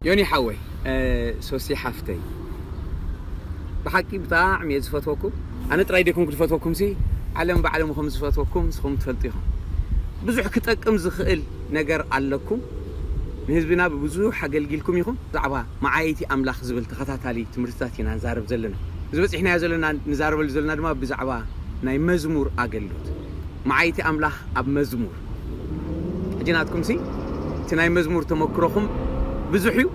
ዮኒ ሓወይ፣ ሶሲ ሓፍተይ፣ ብሓቂ ብጣዕሚ እየ ዝፈትወኩም። ኣነ ጥራይ ደይኮንኩ ዝፈትወኩም ሲ፣ ዓለም ብዓለሙ ከም ዝፈትወኩም ንስኹም ትፈልጡ ኢኹም። ብዙሕ ክጠቅም ዝኽእል ነገር ኣለኩም። ንህዝብና ብብዙሕ ኣገልጊልኩም ኢኹም። ብዛዕባ መዓይቲ ኣምላኽ ዝብል ተኸታታሊ ትምህርትታት ኢና ንዛረብ ዘለና። እዚ በፂሕናዮ ዘለና፣ ንዛረበሉ ዘለና ድማ ብዛዕባ ናይ መዝሙር ኣገልግሎት፣ መዓይቲ ኣምላኽ ኣብ መዝሙር። ሕጂ ናትኩም ሲ፣ እቲ ናይ መዝሙር ተመክሮኹም ብዙሕ እዩ።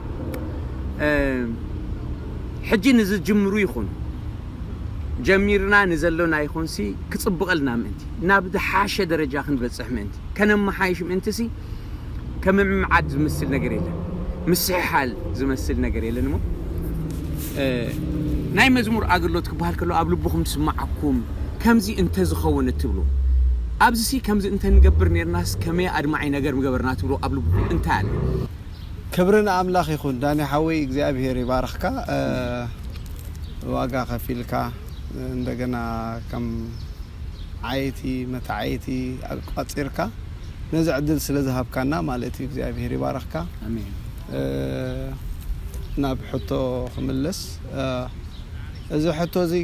ሕጂ ንዝጅምሩ ይኹን ጀሚርና ንዘሎና ይኹን ሲ፣ ክፅብቐልና ምእንቲ፣ ናብ ዝሓሸ ደረጃ ክንበፅሕ ምእንቲ፣ ከነመሓይሽ ምእንቲ ሲ፣ ከምምዓድ ዝመስል ነገር የለን፣ ምስሕሓል ዝመስል ነገር የለን እሞ፣ ናይ መዝሙር ኣገልግሎት ክበሃል ከሎ ኣብ ልብኹም ዝስምዓኩም፣ ከምዚ እንተዝኸውን እትብሉ፣ ኣብዚሲ ከምዚ እንተንገብር ነርናስ ከመይ ኣድማዒ ነገር ምገበርና ትብሉ ኣብ ልብኹም እንታይ ኣሎ? ክብሪ ንኣምላኽ ይኹን። ዳኒ ሓወይ እግዚኣብሔር ይባርኽካ። ዋጋ ከፊልካ እንደገና ከም ዓይቲ መታዓይቲ ኣቋፂርካ ነዚ ዕድል ስለ ዝሃብካና ማለት እዩ እግዚኣብሔር ይባርኽካ። ኣሜን። ናብ ሕቶ ክምለስ፣ እዚ ሕቶ እዚ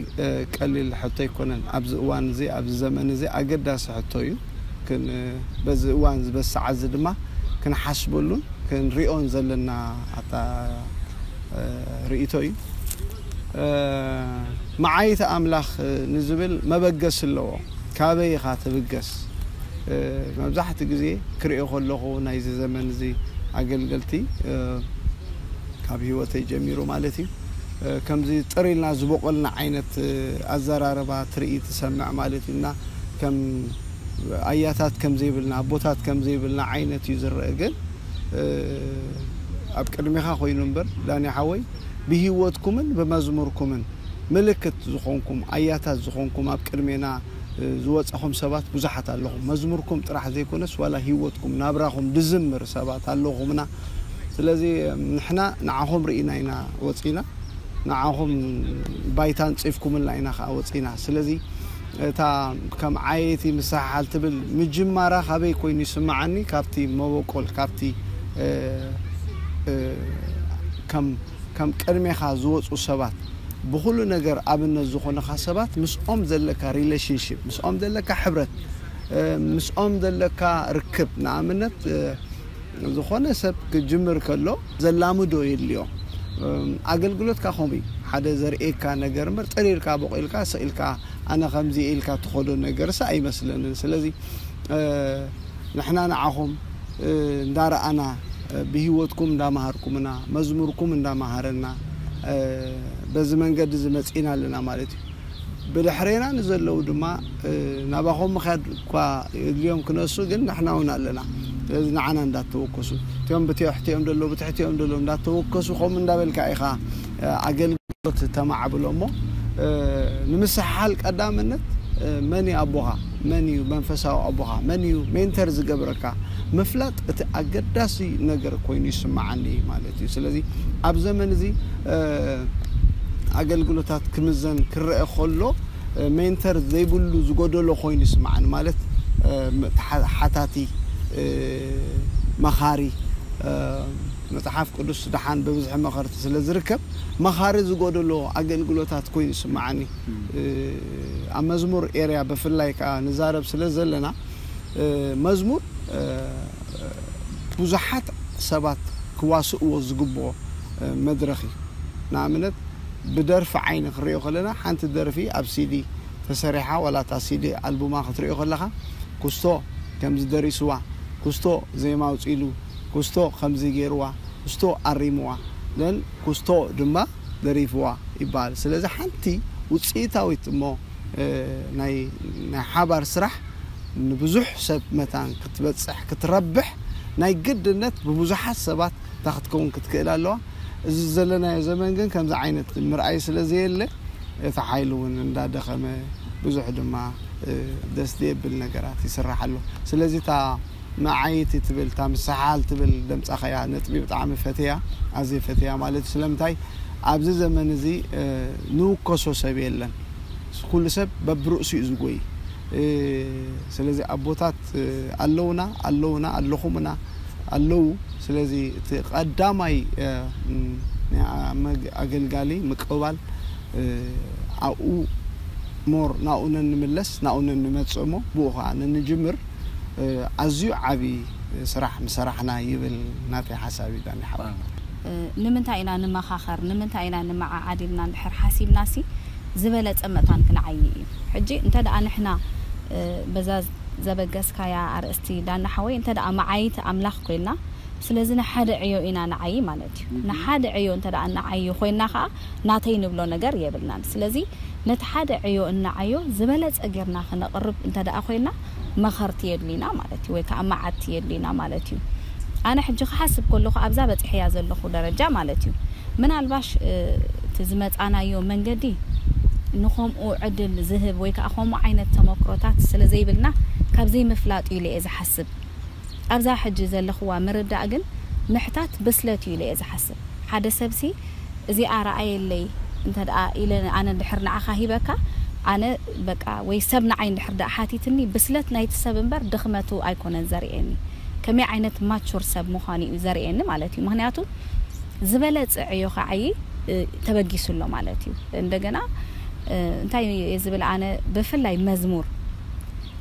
ቀሊል ሕቶ ኣይኮነን። ኣብዚ እዋን እዚ ኣብዚ ዘመን እዚ ኣገዳሲ ሕቶ እዩ። ግን በዚ እዋን እዚ በዚ ሰዓት እዚ ድማ ክንሓስበሉን ክንሪኦን ዘለና ኣታ ርእይቶ እዩ። መዓይቲ ኣምላኽ ንዝብል መበገስ ኣለዎ። ካበይ ኢኻ ትብገስ? መብዛሕትኡ ግዜ ክሪኦ ከለኹ ናይዚ ዘመን እዚ ኣገልገልቲ ካብ ህይወተይ ጀሚሩ ማለት እዩ ከምዚ ጥር ኢልና ዝበቆልና ዓይነት ኣዘራርባ ትርኢ ትሰምዕ ማለት እዩ እና ከም ኣያታት ከም ዘይብልና ኣቦታት ከም ዘይብልና ዓይነት እዩ ዝረአ ግን ኣብ ቅድሜኻ ኮይኑ እምበር ዳኒ ሓወይ ብህይወትኩምን ብመዝሙርኩምን ምልክት ዝኾንኩም ኣያታት ዝኾንኩም ኣብ ቅድሜና ዝወፀኹም ሰባት ብዙሓት ኣለኹም መዝሙርኩም ጥራሕ ዘይኮነስ ዋላ ህይወትኩም ናብራኹም ድዝምር ሰባት ኣለኹምና ስለዚ ንሕና ንዓኹም ርኢና ኢና ወፂና ንዓኹም ባይታ ኣንፂፍኩምልና ኢና ከዓ ወፂና ስለዚ እታ ከም ዓየይቲ ምሰሓሓል ትብል ምጅማራ ካበይ ኮይኑ ይስምዓኒ ካብቲ መበቆል ካብቲ ከም ቅድሜኻ ዝወፁ ሰባት ብኩሉ ነገር ኣብነት ዝኾነኻ ሰባት ምስኦም ዘለካ relationship ምስኦም ዘለካ ሕብረት ምስኦም ዘለካ ርክብ ንኣብነት ዝኾነ ሰብ ክጅምር ከሎ ዘላምዶ የድልዮ ኣገልግሎትካ ከምኡ ሓደ ዘርእየካ ነገር እምበር ጥሪርካ በቂልካ ስኢልካ ኣነ ከምዚ ኢልካ ትኸዶ ነገርስ ኣይመስለንን ስለዚ ንሕና ንዓኹም እንዳረኣና ብህይወትኩም እንዳመሃርኩምና መዝሙርኩም እንዳመሃረና በዚ መንገዲ ዝመፅእና ኣለና ማለት እዩ ብድሕሬና ንዘለዉ ድማ ናባኹም ምኽያድ እኳ የድልዮም ክነሱ ግን ንሕና እውን ኣለና ስለዚ ንዓና እንዳተወከሱ እቲኦም ብትሕቲኦም ደሎ ብትሕቲኦም ደሎ እንዳተወከሱ ከምኡ እንዳበልካ ኢኻ ኣገልግሎት ተማዕብሎ እሞ ንምስሓል ቀዳምነት መን እዩ ኣቦኻ መን እዩ መንፈሳዊ ኣቦኻ መን እዩ ሜንተር ዝገብረካ ምፍላጥ እቲ ኣገዳሲ ነገር ኮይኑ ይስምዓኒ ማለት እዩ ስለዚ ኣብ ዘመን እዚ ኣገልግሎታት ክምዘን ክረአ ከሎ ሜንተር ዘይብሉ ዝጎደሎ ኮይኑ ይስምዓኒ ማለት ሓታቲ መኻሪ መፅሓፍ ቅዱስ ደሓን ብብዝሒ መኸርቲ ስለ ዝርከብ መኻሪ ዝጎደሎ ኣገልግሎታት ኮይኑ ይስምዓኒ ኣብ መዝሙር ኤርያ ብፍላይ ከዓ ንዛረብ ስለ ዘለና መዝሙር ብዙሓት ሰባት ክዋስእዎ ዝግብኦ መድረኽ እዩ ንኣብነት ብደርፊ ዓይኒ ክንሪኦ ከለና ሓንቲ ደርፊ ኣብ ሲዲ ተሰሪሓ ዋላ እታ ሲዲ ኣልቡማ ክትሪኦ ከለኻ ኩስቶ ከምዚ ደሪስዋ ኩስቶ ዜማ ኣውፂሉ ኩስቶ ከምዚ ገይርዋ ኩስቶ ኣሪምዋ ን ኩስቶ ድማ ደሪፍዋ ይበሃል ስለዚ ሓንቲ ውፅኢታዊት እሞ ናይ ሓባር ስራሕ ንብዙሕ ሰብ መታን ክትበፅሕ ክትረብሕ ናይ ግድነት ብብዙሓት ሰባት እታ ክትከውን ክትክእል ኣለዋ እዚ ዘለናዮ ዘመን ግን ከምዚ ዓይነት ምርኣይ ስለ ዘየለ እቲ ሓይሊ እውን እንዳደኸመ ብዙሕ ድማ ደስ ዘየብል ነገራት ይስራሕ ኣሎ ስለዚ እታ መዓይቲ ትብል እታ ምሰሓል ትብል ደምፃኸያ ነጥቢ ብጣዕሚ ፈትያ ኣዝየ ፈትያ ማለት እዩ ስለምንታይ ኣብዚ ዘመን እዚ ንውከሶ ሰብ የለን ኩሉ ሰብ በብርእሱ እዩ ዝጎይ ስለዚ ኣቦታት ኣለውና ኣለውና ኣለኹምና ኣለዉ። ስለዚ እቲ ቀዳማይ ናይ ኣገልጋሊ ምቅባል ኣብኡ ሞር ናብኡ ነንምለስ፣ ናብኡ ነንመፅእ እሞ ብኡ ከዓ ነንጅምር ኣዝዩ ዓብዪ ስራሕ ምሰራሕና ይብል ናተይ ሓሳብ እዩ። ዳኒ ሓወይ። ንምንታይ ኢና ንመኻኸር፣ ንምንታይ ኢና ንመዓዓድ ኢልና እንድሕር ሓሲብና ሲ ዝበለፀ መታን ክንዓይ እዩ። ሕጂ እንተ ደኣ ንሕና በዛ ዘበገስካያ ኣርእስቲ ዳና ሓወይ እንተ ደኣ መዓይቲ ኣምላኽ ኮይና፣ ስለዚ ንሓደ ዕዮ ኢና ንዓዪ ማለት እዩ። ንሓደ ዕዮ እንተ ደኣ ንዓዪ ኮይና ከዓ ናተይ ንብሎ ነገር የብልናን። ስለዚ ነቲ ሓደ ዕዮ እናዓዮ ዝበለፀ ጌርና ክነቕርብ እንተ ደኣ ኮይና መኸርቲ የድሊና ማለት እዩ፣ ወይ ከዓ መዓድቲ የድሊና ማለት እዩ። ኣነ ሕጂ ክሓስብ ከለኹ ኣብዛ በፂሐያ ዘለኹ ደረጃ ማለት እዩ ምናልባሽ እቲ ዝመፃናዮ መንገዲ ንኸምኡ ዕድል ዝህብ ወይ ከዓ ከምኡ ዓይነት ተመክሮታት ስለ ዘይብልና ካብ ዘይምፍላጥ እዩ ኢለ እየ ዝሓስብ። ኣብዛ ሕጂ ዘለኽዋ ምርዳእ ግን ምሕታት ብስለት እዩ ኢለ እየ ዝሓስብ። ሓደ ሰብሲ እዚኣ ረኣየለይ እንተ ደኣ ኢለ ኣነ እንድሕር ንዓኻ ሂበካ ኣነ በቃ ወይ ሰብ ንዓይ እንድሕር ደኣ ሓቲትኒ ብስለት ናይቲ ሰብ እምበር ድኽመቱ ኣይኮነን ዘርእየኒ። ከመይ ዓይነት ማቹር ሰብ ምዃኑ እዩ ዘርእየኒ ማለት እዩ። ምክንያቱ ዝበለፀ ዕዮ ከዓይ ተበጊሱ ኣሎ ማለት እዩ። እንደገና እንታይ እየ ዝብል ኣነ ብፍላይ መዝሙር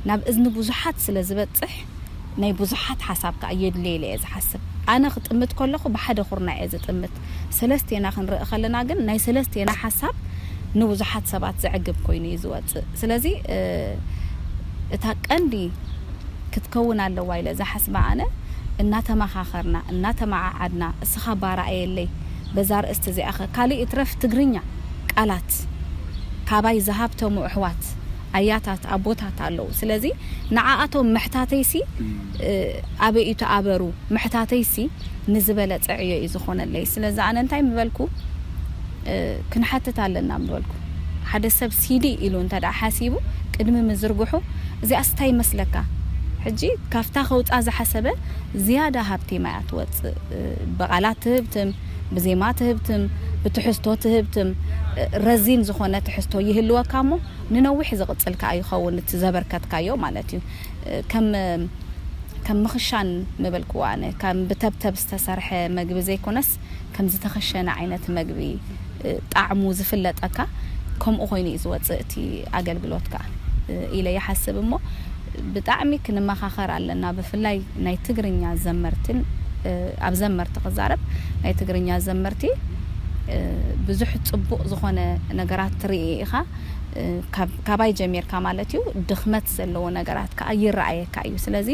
ናብ እዝኒ ብዙሓት ስለ ዝበፅሕ ናይ ብዙሓት ሓሳብ ከዓ የድልየ ኢለ እየ ዝሓስብ። ኣነ ክጥምት ከለኹ ብሓደ ኩርናዕ እየ ዝጥምት። ሰለስቴና ክንርኢ ከለና ግን ናይ ሰለስቴና ሓሳብ ንብዙሓት ሰባት ዘዕግብ ኮይኑ እዩ ዝወፅእ። ስለዚ እታ ቀንዲ ክትከውን ኣለዋ ኢለ ዝሓስባ ኣነ እናተመኻኸርና እናተመዓዓድና እስኻ ባራእየለይ በዛ ርእስቲ እዚኣ ኸ ካልእ ይትረፍ ትግርኛ ቃላት ካባይ ዝሃብተሙ ኣሕዋት ኣያታት ኣቦታት ኣለዉ። ስለዚ ንዓኣቶም ምሕታተይሲ ኣበይ እዩ ተኣበሩ ምሕታተይሲ ንዝበለፀ ዕዮ እዩ ዝኾነለይ። ስለዚ ኣነ እንታይ ምበልኩ ክንሓትት ኣለና ምበልኩ። ሓደ ሰብ ሲዲ ኢሉ እንተ ደኣ ሓሲቡ ቅድሚ ምዝርግሑ እዚኣስ እንታይ ይመስለካ? ሕጂ ካብታ ከውፃ ዝሓሰበ ዝያዳ ሃብቴማ እያ ትወፅእ። ብቓላት ትህብትም፣ ብዜማ ትህብትም፣ ብትሕዝቶ ትህብትም። ረዚን ዝኾነ ትሕዝቶ ይህልወካ እሞ ንነዊሕ ዝቕፅል ከዓ ይኸውን እቲ ዘበርከትካዮ ማለት እዩ። ከም ከም ምኽሻን ምበልክዎ ኣነ ከም ብተብተብ ዝተሰርሐ መግቢ ዘይኮነስ ከም ዝተኸሸነ ዓይነት መግቢ ጣዕሙ ዝፍለጠካ ከምኡ ኮይኑ እዩ ዝወፅእ እቲ ኣገልግሎት ከዓ ኢለ ይሓስብ። እሞ ብጣዕሚ ክንመኻኸር ኣለና። ብፍላይ ናይ ትግርኛ ዘመርትን ኣብ ዘመርቲ ክዛረብ ናይ ትግርኛ ዘመርቲ ብዙሕ ፅቡቕ ዝኾነ ነገራት ትርኢ ኢኻ። ካባይ ጀሚርካ ማለት እዩ። ድኽመት ዘለዎ ነገራት ከዓ ይረኣየካ እዩ። ስለዚ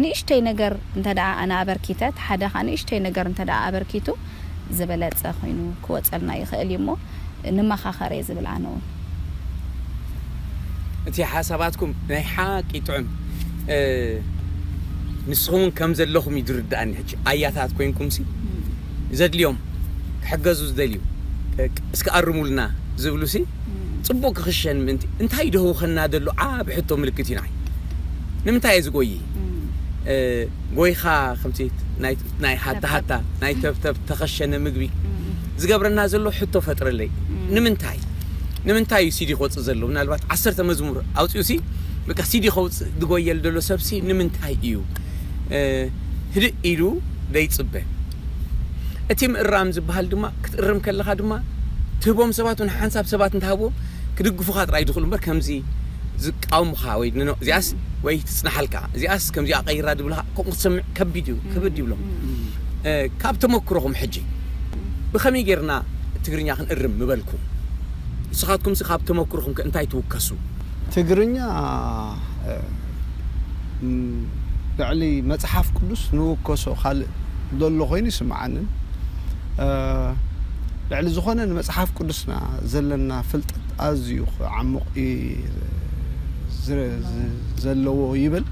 ንእሽተይ ነገር እንተ ደኣ ኣነ ኣበርኪተ እቲ ሓደ ከዓ ንእሽተይ ነገር እንተ ደኣ ኣበርኪቱ ዝበለፀ ኮይኑ ክወፀልና ይኽእል እዩ እሞ ንመኻኸር እየ ዝብል ኣነ እውን። እቲ ሓሳባትኩም ናይ ሓቂ ጥዑም። ንስኹም እውን ከም ዘለኹም እዩ ዝርድኣኒ። ሕጂ ኣያታት ኮይንኩም ሲ ዘድልዮም ክሕገዙ ዝደልዩ እስኪ ኣርሙልና ዝብሉ ሲ ፅቡቅ ክኽሸን ምእንቲ እንታይ ደህውኸና ደሎ ዓብ ሕቶ ምልክት እዩ ንዓይ። ንምንታይ እየ ዝጎይ? ጎይኻ ከምቲ ናይ ሃታ ሃታ ናይ ተብተብ ተኸሸነ ምግቢ ዝገብረና ዘሎ ሕቶ ፈጥረለይ። ንምንታይ ንምንታይ እዩ ሲዲ ክወፅእ ዘሎ? ምናልባት ዓሰርተ መዝሙር ኣውፅኡ ሲ በቃ ሲዲ ከውፅእ ዝጎየል ዘሎ ሰብ ሲ ንምንታይ እዩ ህድእ ኢሉ ዘይፅበ? እቲ ምእራም ዝበሃል ድማ ክትእርም ከለኻ ድማ ትህቦም ሰባት ውን ሓንሳብ ሰባት እንተሃብዎም ክድግፉኻ ጥራይ ዝኽእሉ እምበር ከምዚ ዝቃወሙኻ ወይ እዚኣስ ወይ ትፅናሓልካ እዚኣስ ከምዚኣ ቀይራ ዝብልኻ ከምኡ ክትሰምዕ ከቢድ እዩ ክብድ ይብሎም። ካብ ተመክሮኹም ሕጂ ብኸመይ ጌርና ትግርኛ ክንእርም ምበልኩም? ንስኻትኩም ካብ ተመክሮኹም እንታይ ትውከሱ? ትግርኛ ልዕሊ መፅሓፍ ቅዱስ ንውከሶ ካልእ ዘሎ ኮይኑ ይስምዓንን ልዕሊ ዝኾነ ንመፅሓፍ ቅዱስና ዘለና ፍልጠት ኣዝዩ ዓሙቕ ዘለዎ ይብል።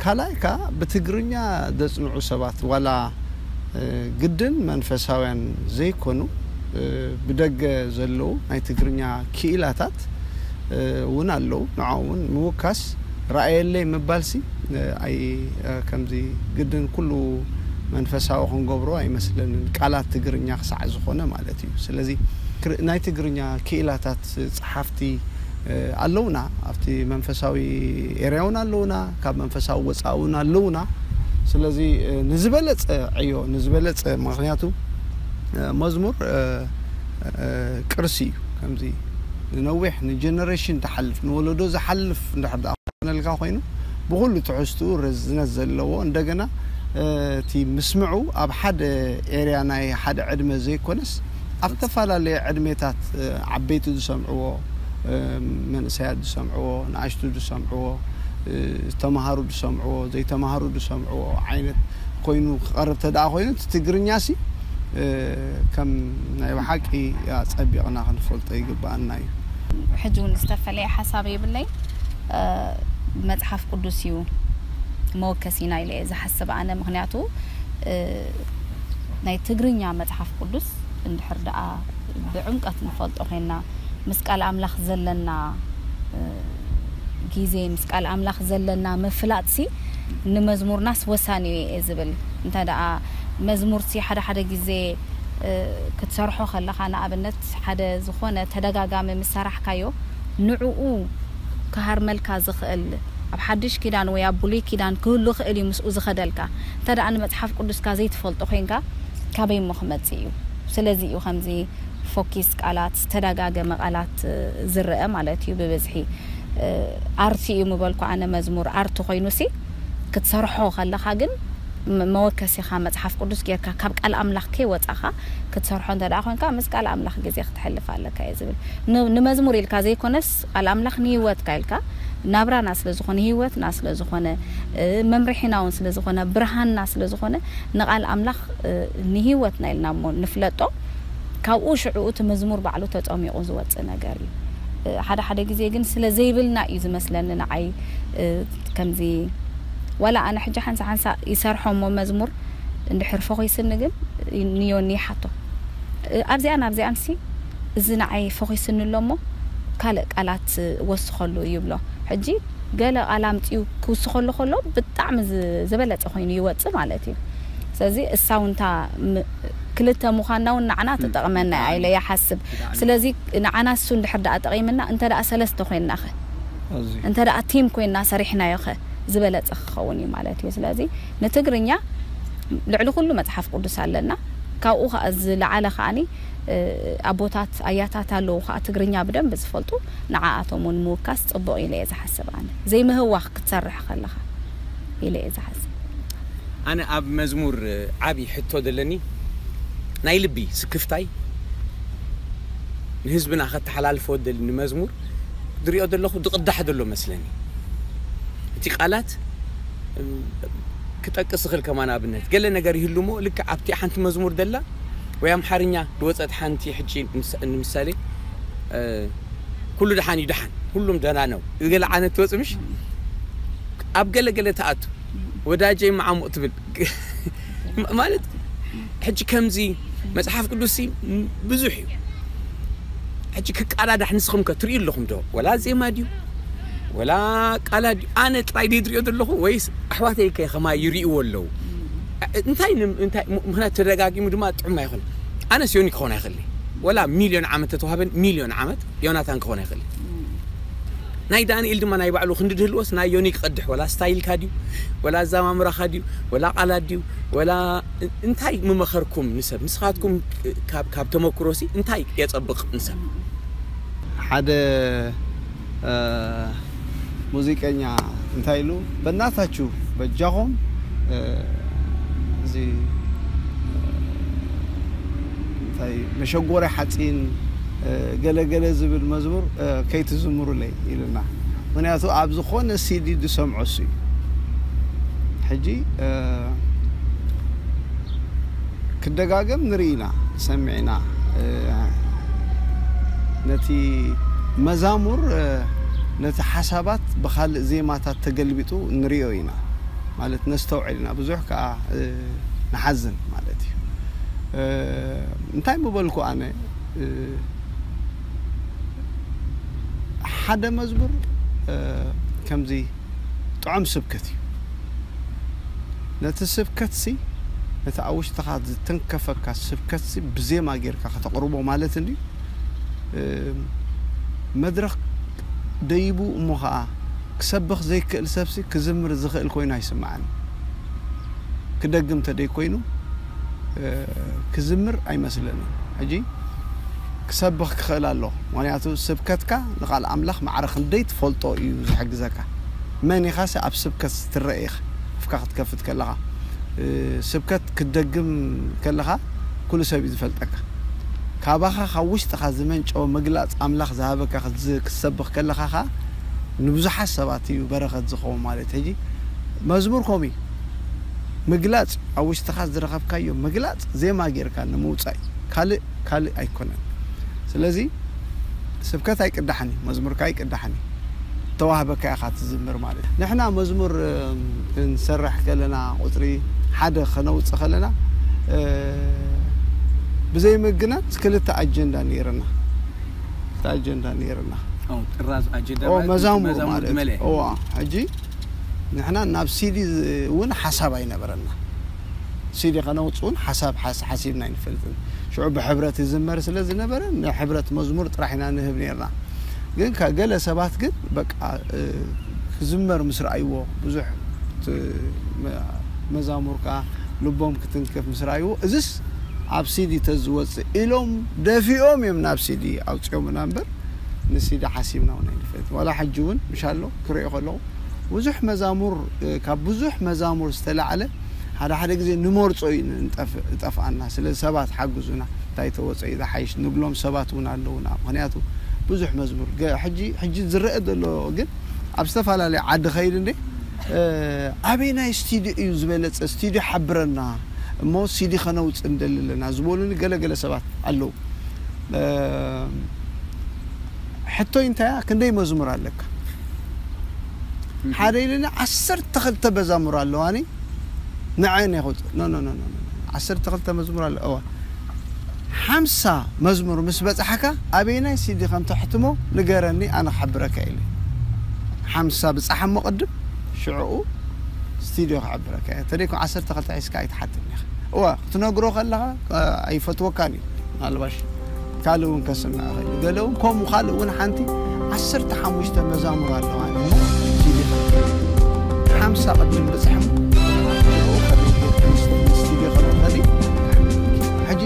ካልኣይ ከዓ ብትግርኛ ዘፅንዑ ሰባት ዋላ ግድን መንፈሳውያን ዘይኮኑ ብደገ ዘለዉ ናይ ትግርኛ ክኢላታት እውን ኣለዉ። ንዕኦም እውን ምውካስ ረኣየለይ ምባልሲ ኣይ ከምዚ ግድን ኩሉ መንፈሳዊ ክንገብሮ ኣይመስለንን። ቃላት ትግርኛ ክሳዕ ዝኾነ ማለት እዩ። ስለዚ ናይ ትግርኛ ክኢላታት ጸሓፍቲ ኣለውና ኣብቲ መንፈሳዊ ኤርያ እውን ኣለውና፣ ካብ መንፈሳዊ ወፃኢ እውን ኣለውና። ስለዚ ንዝበለፀ ዕዮ ንዝበለፀ ምክንያቱ መዝሙር ቅርሲ እዩ። ከምዚ ንነዊሕ ንጀነሬሽን ትሓልፍ ንወለዶ ዝሓልፍ እንድሕር ደኣ ኮነልካ ኮይኑ ብኩሉ ትሕዝትኡ ርዝነት ዘለዎ እንደገና እቲ ምስምዑ ኣብ ሓደ ኤርያ ናይ ሓደ ዕድመ ዘይኮነስ ኣብ ዝተፈላለየ ዕድሜታት ዓበይቲ ዝሰምዕዎ መንእሰያት ዝሰምዕዎ ንኣሽቱ ዝሰምዕዎ ዝተምሃሩ ዝሰምዕዎ ዘይተምሃሩ ዝሰምዕዎ ዓይነት ኮይኑ ክቐርብ ተደኣ ኮይኑ እቲ ትግርኛ ሲ ከም ናይ ብሓቂ ኣፀቢቕና ክንፈልጦ ይግባኣና እዩ። ሕጂ እውን ዝተፈለየ ሓሳብ የብለይ። መፅሓፍ ቅዱስ እዩ መወከሲና ኢለ እየ ዝሓስብ ኣነ። ምክንያቱ ናይ ትግርኛ መፅሓፍ ቅዱስ እንድሕር ደኣ ብዕምቀት ንፈልጦ ኮይና ምስ ቃል ኣምላኽ ዘለና ግዜ ምስ ቃል ኣምላኽ ዘለና ምፍላጥሲ ንመዝሙርናስ ወሳኒ እዩ እየ ዝብል። እንተ ደኣ መዝሙርሲ ሓደ ሓደ ግዜ ክትሰርሖ ከለኻ ንኣብነት ሓደ ዝኾነ ተደጋጋሚ ምስ ሰራሕካዮ ንዕኡ ክሃርመልካ ዝኽእል ኣብ ሓድሽ ኪዳን ወይ ኣብ ብሉይ ኪዳን ክህሉ ክእል እዩ ምስኡ ዝኸደልካ። እንተ ደኣ ንመጽሓፍ ቅዱስካ ዘይትፈልጦ ኮይንካ ካበይ እሞ ክመጽእ እዩ? ስለዚ እዩ ከምዚ ፎኪስ ቃላት ዝተደጋገመ ቃላት ዝረአ ማለት እዩ ብብዝሒ ኣርቲ እዩ ምበልኩ ኣነ መዝሙር ኣርቲ ኮይኑሲ ክትሰርሖ ከለኻ ግን መወከሲኻ መፅሓፍ ቅዱስ ጌርካ ካብ ቃል ኣምላኽ ከይወፃኻ ክትሰርሖ እንተ ደኣ ኮንካ ምስ ቃል ኣምላኽ ግዜ ክትሕልፍ ኣለካ እየ ዝብል ንመዝሙር ኢልካ ዘይኮነስ ቃል ኣምላኽ ንሂወትካ ኢልካ ናብራና ስለ ዝኾነ ሂወትና ስለ ዝኾነ መምርሒና እውን ስለ ዝኾነ ብርሃንና ስለ ዝኾነ ንቃል ኣምላኽ ንሂወትና ኢልና እሞ ንፍለጦ ካብኡ ሽዕኡ እቲ መዝሙር ባዕሉ ተፀሚቑ ዝወፅእ ነገር እዩ ሓደ ሓደ ግዜ ግን ስለ ዘይብልና እዩ ዝመስለኒ ንዓይ ከምዚ ዋላ ኣነ ሕጂ ሓንሳ ሓንሳ ይሰርሖ እሞ መዝሙር እንድሕር ፈኺስኒ ግን ንዮኒ ይሓቶ ኣብዚኣን ኣብዚኣን ሲ እዚ ንዓይ ፈኺስኒ ኣሎ እሞ ካልእ ቃላት ወስኸሉ ይብሎ ሕጂ ገለ ቃል ኣምፅኡ ክውስኸሉ ከሎ ብጣዕሚ ዝበለፀ ኮይኑ ይወፅእ ማለት እዩ ስለዚ እሳውንታ ክልተ ምዃንና እውን ንዓና ትጠቕመና እያ ኢለ ይሓስብ ስለዚ ንዓና እሱ እንድሕር ደኣ ጠቒምና እንተ ደኣ ሰለስተ ኮይንና ኸ እንተ ደኣ ቲም ኮይንና ሰሪሕናዮ ኸ ዝበለፀ ክኸውን እዩ ማለት እዩ ስለዚ ንትግርኛ ልዕሊ ኩሉ መፅሓፍ ቅዱስ ኣለና ካብኡ ከዓ ዝለዓለ ከዓኒ ኣቦታት ኣያታት ኣለዉ ከዓ ትግርኛ ብደንብ ዝፈልጡ ንዓኣቶም እውን ምውካስ ፅቡቕ ኢለ እየ ዝሓስብ ኣነ ዘይምህዋኽ ክትሰርሕ ከለኻ ኢለ እየ ዝሓስብ ኣነ ኣብ መዝሙር ዓብዪ ሕቶ ዘለኒ ናይ ልቢ ስክፍታይ ንህዝብና ከተሓላልፎ ደሊ ንመዝሙር ዝሪኦ ዘለኹ ዝቕዳሕ ዘሎ መስለኒ እቲ ቃላት ክጠቅስ እኽል ከማን ኣብነት ገለ ነገር ይህሉ እሞ ልክዕ ኣብቲ ሓንቲ መዝሙር ደላ ወይ ኣምሓርኛ ዝወፀት ሓንቲ ሕጂ ንምሳሌ ኩሉ ደሓን እዩ ደሓን ሁሉም ደህና ነው ገለ ዓይነት ትወፅ ምሽ ኣብ ገለ ገለ ተኣቱ ወዳጀይ መዓሙቕ ትብል ማለት ሕጂ ከምዚ መፅሓፍ ቅዱስ ብዙሕ እዩ ሕጂ ክቃዳዳሕ ንስኹም ከ ትርእዩ ኣለኹም ዶ ወላ ዜማ ድዩ ወላ ቃላ ድዩ ኣነ ጥራይ ድዩ ዝርእዮ ዘለኹ ወይስ ኣሕዋተይ ከ ከማይ ይርእይዎ ኣለዉ እንታይ ምክንያት ተደጋጊሙ ድማ ጥዑም ኣይኮነ ኣነስ ዮኒ ክኾን ኣይኽእል ወላ ሚልዮን ዓመት ተተዋህበን ሚልዮን ዓመት ዮናታን ክኾን ኣይኽእል ናይ ዳንኤል ድማ ናይ ባዕሉ ክንዲ ድህልዎስ ናይ ዮኒ ክቐድሕ ወላ ስታይልካ ድዩ ወላ ኣዛማምራኻ ድዩ ወላ ቃላት ድዩ ወላ እንታይ ምመኸርኩም ንሰብ ንስኻትኩም ካብ ተመክሮሲ እንታይ የፀብቕ ንሰብ ሓደ ሙዚቀኛ እንታይ ኢሉ በእናታችሁ በጃኹም እዚ እንታይ መሸጎሪ ሓፂን ገለገለ ዝብል መዝሙር ከይትዝምሩለይ ኢልና ምክንያቱ ኣብ ዝኾነ ሲዲ ዝሰምዖ እሱ እዩ ሕጂ ክደጋገም ንርኢ ኢና ንሰምዕ ኢና ነቲ መዛሙር ነቲ ሓሳባት ብካልእ ዜማታት ተገልቢጡ ንሪኦ ኢና ማለት ነስተውዕል ኢና ብዙሕ ከዓ ንሓዝን ማለት እዩ እንታይ ምበልኩ ኣነ ሓደ መዝሙር ከምዚ ጥዑም ስብከት እዩ ነቲ ስብከትሲ ነቲ ኣብ ውሽጥኻ ዝተንከፈካ ስብከትሲ ብዜማ ጌርካ ከተቕርቦ ማለት እንድዩ መድረኽ ደይቡ እሞ ኸዓ ክሰብኽ ዘይክእል ሰብሲ ክዝምር ዝኽእል ኮይኑ ኣይስምዓኒ ክደግም ተደይ ኮይኑ ክዝምር ኣይመስለንን። ሕጂ ክሰብኽ ክኽእል ኣሎ። ምክንያቱ ስብከትካ ንቓል ኣምላኽ ማዕረ ክንደይ ትፈልጦ እዩ ዝሕግዘካ። መን ኢኻሲ ኣብ ስብከት ትረአ ኢኻ ኣፍካ ክትከፍት ከለኻ? ስብከት ክትደግም ከለኻ ኩሉ ሰብ እዩ ዝፈልጠካ። ካባኻ ካብ ውሽጥኻ ዝመንጨወ ምግላፅ ኣምላኽ ዝሃበካ ክትሰብኽ ከለኻ ኸዓ ንብዙሓት ሰባት እዩ በረኸት ዝኸውን ማለት። ሕጂ መዝሙር ከምኡ እዩ። ምግላፅ ኣብ ውሽጥኻ ዝረኸብካዮ ምግላፅ ዜማ ጌርካ ንምውፃእ ካልእ ካልእ ኣይኮነን። ስለዚ ስብከት ኣይቅዳሕን እዩ፣ መዝሙርካ ኣይቅዳሕን እዩ። ተዋህበካ ኢኻ ትዝምር ማለት እዩ። ንሕና መዝሙር ክንሰርሕ ከለና ቁፅሪ ሓደ ከነውፅእ ከለና ብዘይ ምግናት ክልተ ኣጀንዳ ነይርና። ክልተ ኣጀንዳ ነይርና። ጥራዝ ኣጀንዳ መዛሙር ማለት ሕጂ ንሕና ናብ ሲዲ እውን ሓሳብ ኣይነበረና። ሲዲ ከነውፅ እውን ሓሳብ ሓሲብና ኣይንፈልጥን። ሽዑ ብሕብረት ይዝመር ስለ ዝነበረ ንሕብረት መዝሙር ጥራሕ ኢና ንህብ ነርና። ግን ገለ ሰባት ግን በቃ ክዝመር ምስ ረኣይዎ ብዙሕ መዛሙር ከዓ ልቦም ክትንክፍ ምስ ረኣይዎ እዝስ ኣብ ሲዲ ተዝወፅእ ኢሎም ደፊኦም እዮም ናብ ሲዲ ኣውፅኦምና እምበር ንሲዲ ሓሲብና እውን ኣይንፈልጥ። ዋላ ሕጂ እውን ምሻሎ ክሪኦ ከለኹ ብዙሕ መዛሙር ካብ ብዙሕ መዛሙር ዝተላዕለ ሓደ ሓደ ግዜ ንመርፆ እዩ ዝጠፍኣና። ስለ ሰባት ሓግዙና እንታይ ተወፀ እዩ ዝሓይሽ ንብሎም ሰባት እውን ኣለውና። ምክንያቱ ብዙሕ መዝሙር ሕጂ ዝረአ ዘሎ ግን ኣብ ዝተፈላለየ ዓዲ ኸይድ እንደ ኣበይ ናይ ስቱዲዮ እዩ ዝበለፀ ስቱዲዮ ሓብረና እሞ ሲዲ ኸነውፅእ እንደሊ ኣለና ዝበሉኒ ገለገለ ሰባት ኣለዉ። ሕቶይ እንታይ እያ? ክንደይ መዝሙር ኣለካ? ሓደ ኢሉኒ ዓሰርተ ክልተ መዛሙር ኣለዋኒ ንዐን የኹፅ ኖ ኖ ኖ ኖ ዓሰርተ ክልተ መዝሙር ኣሎ። እዋ ሓምሳ መዝሙር ምስ በፃሕካ ኣበየናይ ሲዲ ከም ተሕትሞ ንገረኒ ኣነ ክሕብረካ ኢለ። ሓምሳ ብፃሓሞ ቅድም ሽዕኡ ስቱዲዮ ክሕብረካ እየ። ተደይኮ ዓሰርተ ክልተ ሒዝካ ኣይትሓትኒ ኢኻ። እዋ ክትነግሮ ከለኻ ኣይፈትወካን እዩ። ምናልባሽ ካልእ እውን ከስምዐ ኽእል ገለ እውን ከምኡ ካልእ እውን ሓንቲ ዓሰርተ ሓሙሽተ መዛሙር ኣለዋ። ሓምሳ ቅድም ብፅሕም ስቱዲዮ ከመኸሊ ሕጂ